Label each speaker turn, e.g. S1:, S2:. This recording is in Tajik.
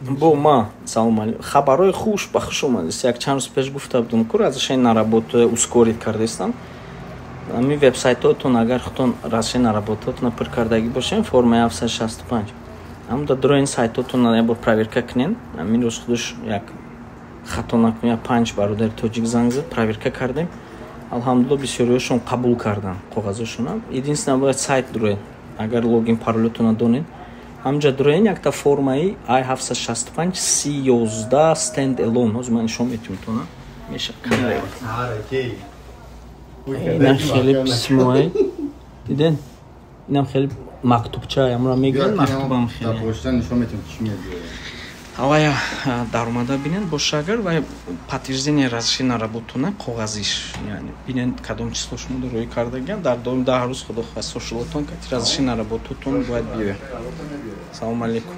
S1: Бо ма, салом алейкум. Хабарҳои хуш, ба хуш омадед. Як чанд рӯз пеш гуфта будум, ку разрешение на работу ускорить кардестам. Ами вебсайтотон, агар худтон разрешение на работатона пур кардагӣ бошем, формаи 765, ам да дуроин сайтотон як бор проверка кунен. Амин рӯз худаш як хато накунем, як панҷ бародари тоҷик занг зад, проверка кардем. Алҳамдулилла, бисёриҳошон қабул карданд коғазошона. Единственное, бояд сайт дуроед, агар логин, паролотона донед, ҳамҷа дуроен, якта формаи I 765 C 11 stand alone. Ҳозир ман нишон метиҳам тона, меша камера. Инам хеле письмое, диден, инам хеле мактубча, амра мегирен, мактубам хеле.
S2: Нишон метиҳам, чӣ мегӯяд.
S1: Авая даромада бинен боша, агар вай подтверждение разрешение на работуна коғазиш, яъне бинен, кадом число шумо рӯй кардагиам, дар доим 10 рӯз, худо хоҳад, social отон кати разрешение на работутон бояд биёяд. Салому алейкум.